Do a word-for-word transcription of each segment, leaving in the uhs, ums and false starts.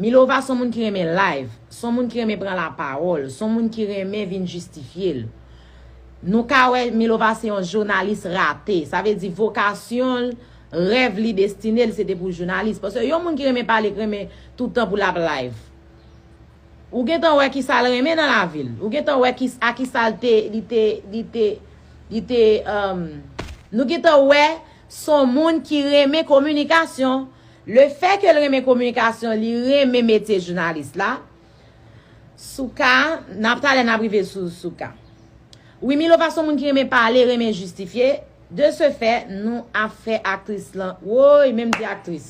Milova se yon moun ki renmen live, se yon moun ki renmen pran lapawòl, se yon moun ki renmen vin jistifye l. Nou ka wè Milova se yon jounalis rate. Sa vle di vokasyon l, rèv li, destine l, se te pou jounalis. Paske yon moun ki renmen pale, ki renmen tout tan pou l ap live. Ou gentan wè ki sa l renmen nan lavi l. Ou gentan wè ki, a ki sa l te, li te, li te, li te, um, nou gentan wè se yon moun ki renmen kominikasyon. Le fè ke l renmen kominikasyon, li renmen metye jounalis la. Souka, n ap talè n ap rive sou Souka. Wi, Milova se yon moun ki renmen pale, renmen jistifye. De ce fait, nou ap fè aktris lan. Woy, menm di aktris.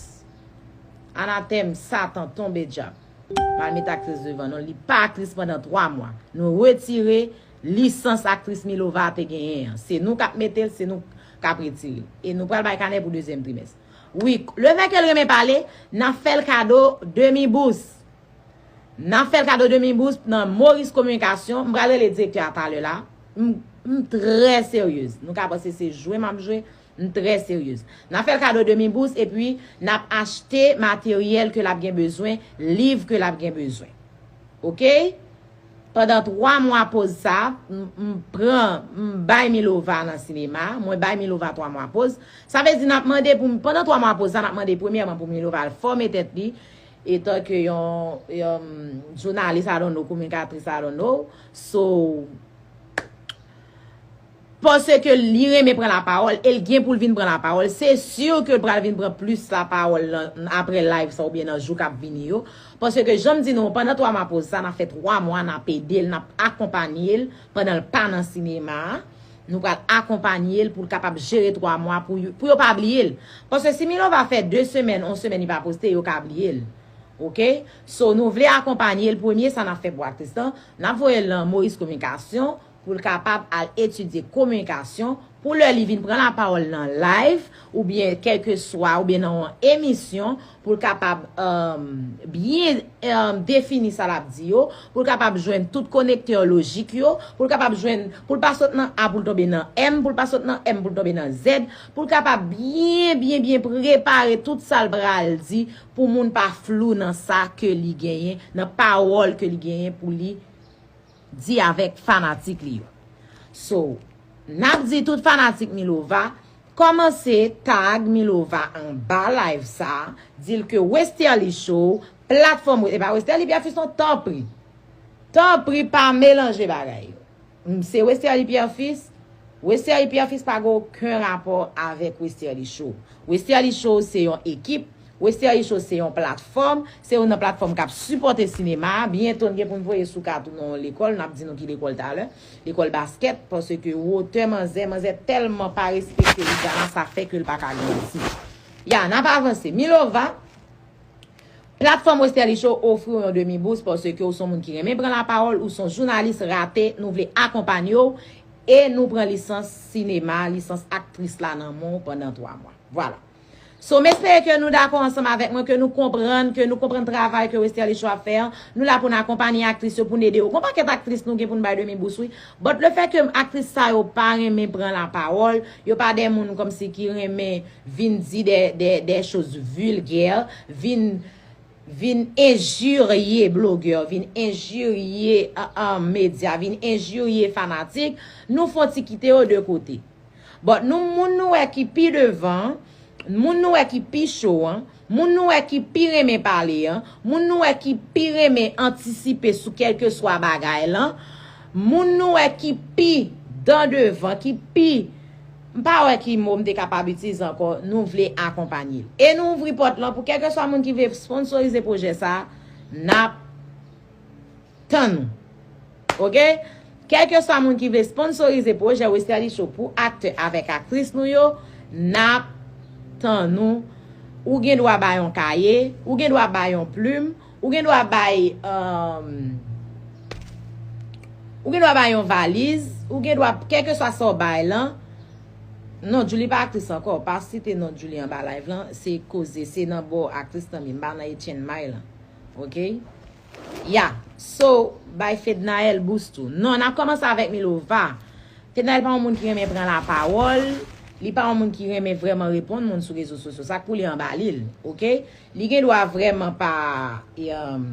Anatèm, Satan, tonbe dyab. M al met aktris devan non. Li pa aktris pandan twa mwa. Nou retire lisans aktris Milova te genyen an. Se nou k ap mete l, se nou k ap retire l. E nou pral bay kanè pou dezyèm trimès. Wi, le fè ke l renmen pale, n ap fè l kado demi bous. N ap fè l kado demi bous nan Maurice Communication. M pral rele direktè a talè la. M, m trè seryez. Nou ka panse se jwe m ap jwe. M trè seryez. N ap fè l kado demi bous epi n ap achte materyèl ke l ap gen bezwen, liv ke l ap gen bezwen. Oke? Pandan twa mwa poz sa, m, m pran, m bay Milova nan sinema, mwen bay Milova twa mwa poz. Sa vle di n ap mande pou, pandan twa mwa poz sa, n ap mande premyèman pou Milova al fòme tèt li, etan ke yon, yon jounalis, I don't know, kominikatris, I don't know. So, paske li renmen pran lapawòl, e l gen pou l vin pran lapawòl, se si ke l pral vin pran plis lapawòl nan, apre live sa oubyen nan jou k ap vini yo. Paske jan m di nou, pandan twa mwa poz sa, n ap fè twa mwa, n ap ede l, n ap akonpanye l pandan l pa nan sinema a. Nou pral akonpanye l pou l kapab jere twa mwa pou, yo- pou yo pa bliye l. Paske si Milova fè de semèn, yon semèn li pa poste, yo ka bliye l. Oke? So, nou vle akonpanye l. Premye sa n ap fè pou aktris lan, n ap voye l nan Maurice Communication pou l kapab al etidye kominikasyon, pou lè li vin pran lapawòl nan live, oubyen kèlkeswa, oubyen nan yon emisyon, pou l kapab, um, byen, um, defini sa l ap di yo, pou l kapab jwenn tout konektè lojik yo, pou l kapab jwenn, pou l pa sot nan A pou l tonbe nan M, pou l pa sot nan M pou l tonbe nan Z, pou l kapab byen, byen, byen prepare tout sa l pral di, pou moun pa flou nan sa ke li genyen, nan pawòl ke li genyen pou li di avèk fanatik li yo. So, n ap di tout fanatik Milova, kòmanse tag Milova anba live sa, di l ke Westerlie Show, platfòm, e pa Westerlie Pierre Fils non, tanpri. Tanpri pa melanje bagay yo. M, se Westerlie Pierre Fils. Westerlie Pierre Fils pa gen okenn rapò avèk Westerlie Show. Westerlie Show se yon ekip. Westerlie Show se yon platfòm. Se youn nan platfòm k ap sipòte sinema a. Byento n gen pou n voye Souka tou nan yon lekòl. N ap di nou ki lekòl talè. Lekòl baskèt. Paske wotè manzè, manzè tèlman pa respekte Louisiana, sa fè ke l pa ka grandi. Ya, n ap avanse. Milova. Platfòm Westerlie Show ofri w yon demi bous paske w se yon moun ki renmen pran lapawòl, ou se yon jounalis rate, nou vle akonpanye w e nou pran lisans sinema, lisans aktris la nan men w pandan twa mwa. Vwala. So, m espere ke nou dakò ansanm avèk mwen, ke nou konprann, ke nou konprann travay ke Westerlie Show ap fè an. Nou la pou n akonpanye aktris yo, pou n ede yo. Gon pakèt aktris nou gen pou n bay demi bous, wi. But le fè ke aktris sa yo pa renmen pran lapawòl, yo pa de moun kòmsi ki renmen vin di de, de, de choz vilgè, vin, vin enjirye blogè, vin enjirye, uh, uh, medya, vin enjirye fanatik, nou fon ti kite yo de kote. But nou, moun nou wè ki pi devan, moun nou wè ki pi cho an, moun nou wè ki pi renmen pale an, moun nou wè ki pi renmen antisipe sou kèlkeswa bagay lan, moun nou wè ki pi dan devan, ki pi, m pa wè ki mo m te kapab itilize ankò, nou vle akonpanye l. E nou ouvri pòt lan pou kèlkeswa moun ki vle sponsorize pwojè sa, n ap tann nou. Oke? Kèlkeswa moun ki vle sponsorize pwojè Westerlie Show pou aktè avèk aktris nou yo, n ap tann nou. Ou gen dwa bay yon kaye, ou gen dwa bay yon plim, ou gen dwa bay, um, ou gen dwa bay yon valiz, ou gen dwa, kèlkeswa sa w bay lan. Non, Djoulie pa aktris ankò, pa site non Djoulie anba live lan, se koze, se nan bò aktris lan, men m pa nan Etienne May lan. Oke? Ya. So, bay Fednaelle bous tou. Non, n ap kòmanse avèk Milova. Fednaelle pa yon moun ki renmen pran lapawòl. Li pa yon moun ki renmen vrèman reponn moun sou rezo sosyo. Sa k pou li anba li l, oke? Li gen dwa vrèman pa, e, um,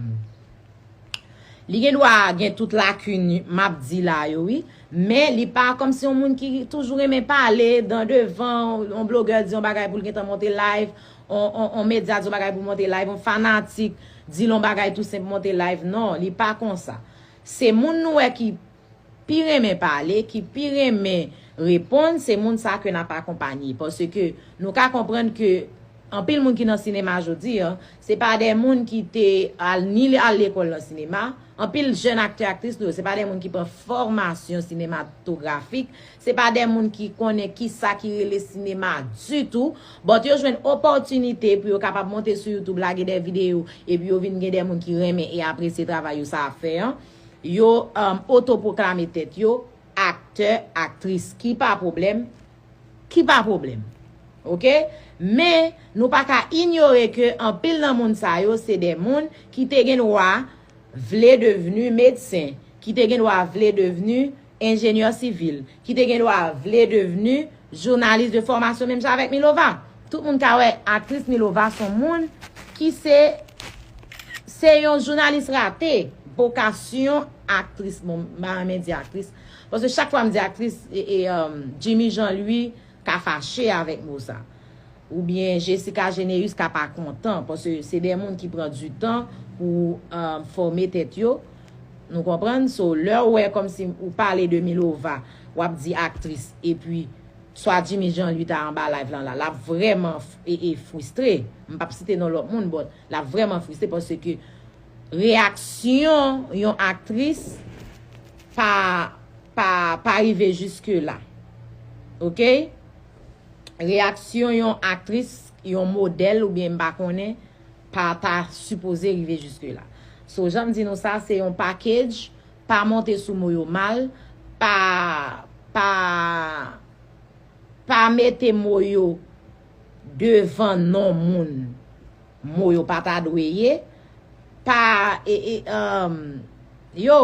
li gen dwa gen tout lakin m ap di la yo, wi. Men li pa kòmsi yon moun ki toujou renmen pale dan devan, yon blogè di yon bagay pou l gentan monte live, on, on, on medya di yon bagay pou monte live, on fanatik di l yon bagay tou senp monte live. Non, li pa konsa. Se moun nou wè ki pi renmen pale, ki pi renmen reponn, se moun sa ke n ap akonpanye. Paske nou ka konprann ke anpil moun ki nan sinema jodi a, se pa de moun ki te al, ni al lekòl nan sinema. Anpil jèn aktè, aktris nou yo, se pa de moun ki pran fòmasyon sinematografik. Se pa de moun ki konnen kisa ki rele sinema ditou. But yo jwenn opòtinite pou yo kapab monte sou YouTube, lage de videyo, epi yo vin gen de moun ki renmen e apresye travay yo sa ap fè an. Yo, um, otopwoklame tèt yo aktè, aktris. Ki pa pwoblèm, ki pa pwoblèm. Oke? Men, nou pa ka inyore ke anpil nan moun sa yo, se de moun ki te gen dwa vle devni medsen, ki te gen dwa vle devni enjenyè sivil, ki te gen dwa vle devni jounalis de fòmasyon, menm jan avèk Milova. Tout moun ka wè aktris Milova se yon moun ki se, se yon jounalis rate. Vokasyon aktris, bon, m pa renmen di aktris. Paske chak fwa m di aktris, e, e, um, Jimmy Jean Louis ka fache avèk mo sa. Oubyen Jessica Généus ka pa kontan, paske se de moun ki pran du tan pou, um, fòme tèt yo. Nou konprann? So, lè w wè kòmsi ou pale de Milova, w ap di aktris, epi swa Jimmy Jean Louis ta anba live lan la, l ap vrèman f-, e, e, fristre. M p ap site non lòt moun, but l ap vrèman fristre paske reyaksyon yon aktris pa, pa, pa rive jiske la. Oke? Reyaksyon yon aktris, yon modèl oubyen m pa konnen, pa ta sipoze rive jiske la. So, jan m di nou sa, se yon package, pa monte sou mo yo mal, pa, pa, pa mete mo yo devan non moun mo yo pa ta dwe ye, pa, e, e, um, yo,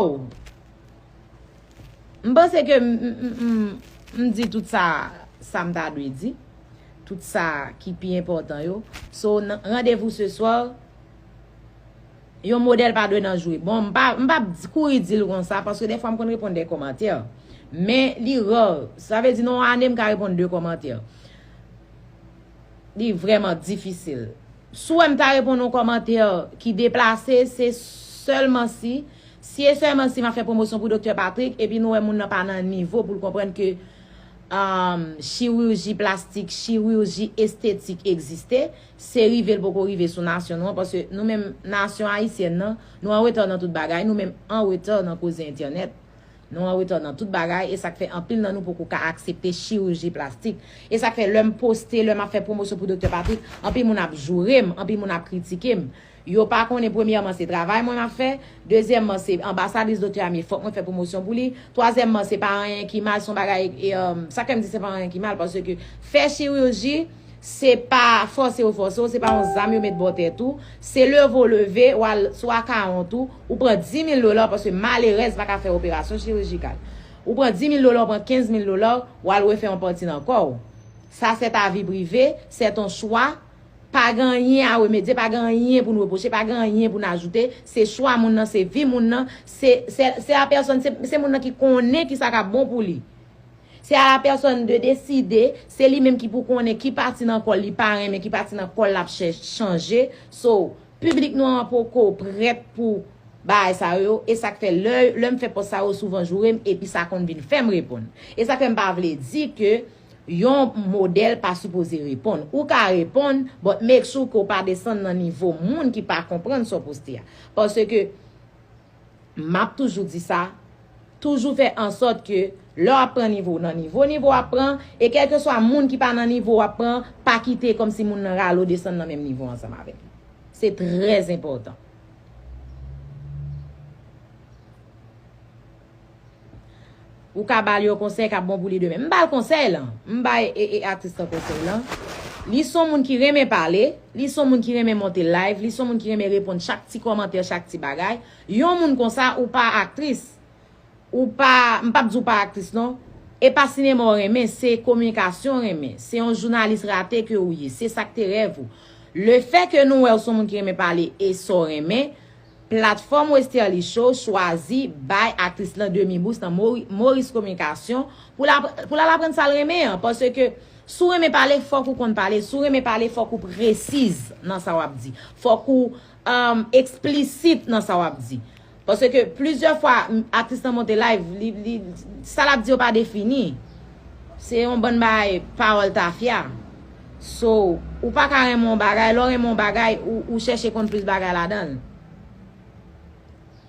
m panse ke m, m, m, m, m di tout sa, sa m ta dwe di, tout sa ki pi enpòtan yo. So, n-, randevou se swa, yon modèl pa dwe nan jwe. Bon, m pa, m pa di, kouri di l konsa, paske dèfwa m konn reponn de kòmantè. Men li rare. Sa vle di, nan yon ane, m ka reponn de kòmantè. Li vrèman difisil. Si w wè m ta reponn yon kòmantè ki deplase, se sèlman si, si e sèlman si m ap fè pwomosyon pou Doktè Patrick, epi nou wè moun nan pa nan nivo pou l konprann ke, um, chiruji plastik, chiruji estetik egziste, se rive l poko rive sou nasyon nou an, paske nou menm nasyon ayisyèn nan, nou an reta nan tout bagay, nou menm an reta nan koze entènèt. Nou an reta nan tout bagay, e sa k fè anpil nan nou poko ka aksepte chiruji plastik. E sa k fè lè m poste, lè m ap fè pwomosyon pou Doktè Patrick, anpil moun ap joure m, anpil moun ap kritike m. Yo pa konnen, premyèman, se travay mwen m ap fè, dezyèmman, se anbasadris Doktè Amié, fòk mwen fè pwomosyon pou li, twazyèmman, se pa anyen ki mal, se yon bagay, e, um, sa k fè m di se pa anyen ki mal, paske fè chiruji, se pa fòse yo fòse w, se pa yon zam yo met bò tèt ou. Se leve w leve, w al sou akawont ou, ou pran di mil dola, paske malerèz pa ka fè operasyon chirijikal. Ou pran di mil dola, ou pran kenz mil dola, w al refè yon pati nan kò w. Sa se ta vi prive, se ton chwa. Pa gen anyen a remedye, pa gen anyen pou n repwoche, pa gen anyen pou n ajoute. Se chwa moun nan, se vi moun nan, se, se, se la pèsòn, se, se moun nan ki konnen kisa k ap bon pou li. Se a la pèsòn de deside, se li menm ki pou konnen ki pati nan kò l li pa renmen, ki pati nan kò l l ap chè-, chanje. So, piblik nou an poko prèt pou bagay sa yo, e sa k fè lè, lè m fè pòs sa yo souvan joure m, epi sa konn vin fè m reponn. E sa k fè m pa vle di ke yon modèl pa sipoze reponn. Ou ka reponn, but make sure ke w pa desann nan nivo moun ki pa konprann sa w poste a. Paske M ap toujou di sa, toujou fè an sòt ke lè w ap pran nivo w nan nivo, nivo w ap pran, e kèlkeswa moun ki pa nan nivo w ap pran, pa kite kòmsi moun nan rale w desann nan menm nivo ansanm avè l. Se trè enpòtan. Ou ka ba l yon konsèy k ap bon pou li demen. M ba l konsèy lan. M bay e, e, atis lan konsèy lan. Li se yon moun ki renmen pale, li se yon moun ki renmen monte live, li se yon moun ki renmen reponn chak ti kòmantè, chak ti bagay. Yon moun konsa, ou pa aktris. Ou pa, m p ap di w pa aktris non. E pa sinema w renmen, se kominikasyon w renmen. Se yon jounalis rate ke ou ye. Se sa k te rèv ou. Lefè ke nou wè w se yon moun ki renmen pale e sa w renmen, platfòm Westerlie Show chwazi bay aktris lan demi bous nan Mori- Moris Kominikasyon pou l ap- pou l al aprann sa l renmen an. Paske si w renmen pale, fòk ou konn pale. Si w renmen pale, fòk ou presiz nan sa w ap di. Fòk ou um, eksplisit nan sa w ap di. Paske plizyè fwa, m- aktris lan monte live, li, li, sa l ap di yo pa defini. Se yon bann bagay pawòl tafya. So, ou pa ka renmen yon bagay, lè w renmen yon bagay, ou, ou chèche konn plis bagay ladan l.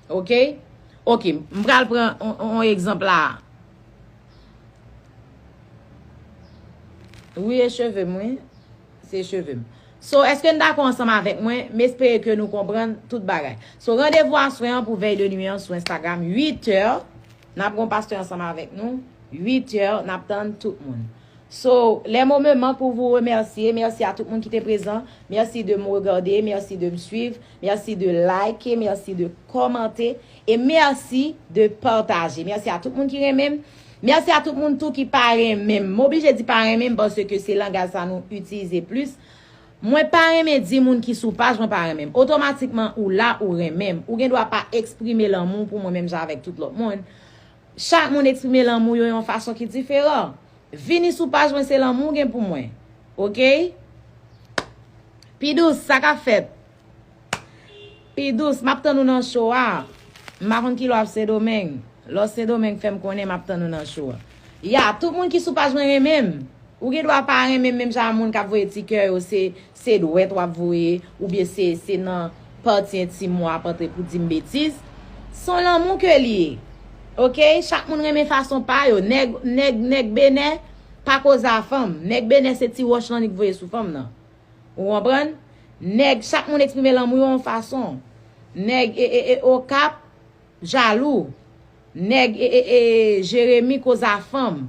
Oke? Oke, m pral pran yon, yon egzanp la. Wi, e cheve m, wi. Se cheve m. So, èske n dakò ansanm avèk mwen? M espere ke nou konprann tout bagay. So, randevou aswè an pou vèy de nwi an sou Instagram, uit è. N ap gen yon pastè ansanm avèk nou. Uit è, n ap tann tout moun. So, les mots me manquent pour vous remercier. Merci à tout moun ki te prezan. Merci de me regarder, merci de me suivre, merci de liker, merci de commenter et merci de partager. Merci à tout moun ki renmen m. Merci à tout moun tou ki pa renmen m. M oblije di pa renmen m paske se langaj sa nou itilize plis. Mwen pa renmen di moun ki sou paj mwen pa renmen m. Otomatikman ou la ou renmen m. Ou gen dwa pa eksprime lanmou pou mwen menm jan avèk tout lòt moun. Chak moun eksprime lanmou yo yon fason ki diferan. Vini sou paj mwen se lanmou w gen pou mwen. Oke? Pi dous, sa k ap fèt? Pi dous, m ap tann ou nan show a. M pa konn kilè w ap Sendomeng. Lè w Sendomeng, fè m konnen m ap tann ou nan show a. Ya, tout moun ki sou paj mwen renmen m. Ou gen dwa pa renmen m menm jan a moun k ap voye ti kè yo, se, se dwèt w ap voye, oubyen se, se nan pati entim w ap antre pou di m betiz. Se yon lanmou ke li ye. Oke? Chak moun renmen fason pa yo. Nèg, nèg, nèg Benè pa koze a fanm. Nèg Benè se ti wòch lannik voye sou fanm nan. Ou konprann? Nèg, chak moun eksprime lanmou yo yon fason. Nèg e, e, e Okap, jalou. Nèg e, e, e Jeremi koze a fanm.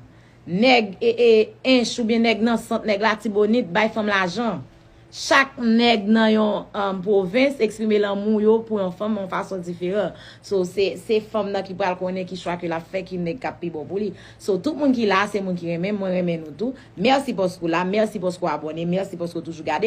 Nèg e, e Ench oubyen nèg nan sant, nèg Latibonit bay fanm lajan. Chak nèg nan yon um, pwovens eksprime lanmou yo pou yon fanm yon fason diferan. So, se, se fanm nan ki pral konnen ki chwa ke l ap fè, ki nèg k ap pi bon pou li. So, tout moun ki la, se moun ki renmen m, mwen renmen nou tou. Mèsi paske w la, mèsi paske w abòne, mèsi paske w toujou gade.